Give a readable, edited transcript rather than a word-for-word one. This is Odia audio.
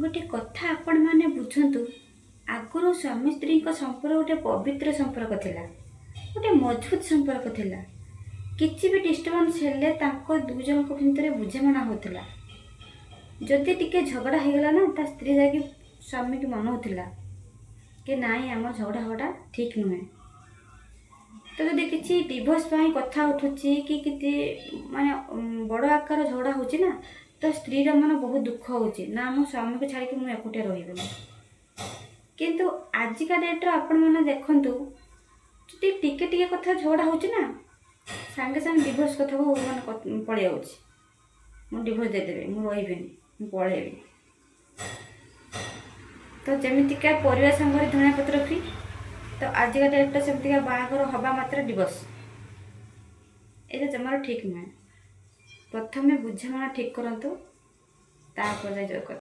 ଗୋଟେ କଥା ଆପଣମାନେ ବୁଝନ୍ତୁ, ଆଗରୁ ସ୍ୱାମୀ ସ୍ତ୍ରୀଙ୍କ ସମ୍ପର୍କ ଗୋଟେ ପବିତ୍ର ସମ୍ପର୍କ ଥିଲା, ଗୋଟେ ମଜବୁତ ସମ୍ପର୍କ ଥିଲା। କିଛି ବି ଡିଷ୍ଟର୍ବାନ୍ସ ହେଲେ ତାଙ୍କ ଦୁଇ ଜଣଙ୍କ ଭିତରେ ବୁଝାମଣା ହେଉଥିଲା। ଯଦି ଟିକେ ଝଗଡ଼ା ହେଇଗଲା ନା, ତା ସ୍ତ୍ରୀ ଯାଇକି ସ୍ୱାମୀକି ମନଉଥିଲା କି ନାଇଁ, ଆମ ଝଗଡ଼ା ହେବାଟା ଠିକ୍ ନୁହେଁ। ତ ଯଦି କିଛି ଡିଭୋର୍ସ ପାଇଁ କଥା ଉଠୁଛି କି କିଛି ମାନେ ବଡ଼ ଆକାର ଝଗଡ଼ା ହେଉଛି ନା, ତ ସ୍ତ୍ରୀର ମନ ବହୁତ ଦୁଃଖ ହେଉଛି ନା, ମୋ ସ୍ୱାମୀକୁ ଛାଡ଼ିକି ମୁଁ ଏକୁଟିଆ ରହିବିନି। କିନ୍ତୁ ଆଜିକା ଡେଟ୍ରେ ଆପଣମାନେ ଦେଖନ୍ତୁ, ଯଦି ଟିକେ ଟିକେ କଥା ଝଗଡ଼ା ହେଉଛି ନା, ସାଙ୍ଗେ ସାଙ୍ଗେ ଡିଭୋର୍ସ କଥାକୁ ମାନେ ପଳେଇ ଯାଉଛି। ମୁଁ ଡିଭୋର୍ସ ଦେଇଦେବି, ମୁଁ ରହିବିନି, ମୁଁ ପଳେଇବି। ତ ଯେମିତିକା ପରିବା ସାଙ୍ଗରେ ଧଣିଆ ପତ୍ର ଫ୍ରି, ତ ଆଜିକା ଡେଟ୍ରେ ସେମିତିକା ବାହାଘର ହେବା ମାତ୍ରେ ଡିଭୋର୍ସ। ଏଇଟା ଜମାରୁ ଠିକ୍ ନୁହେଁ। ପ୍ରଥମେ ବୁଝାମଣା ଠିକ୍ କରନ୍ତୁ, ତାପରେ ଯାଇ କଥା।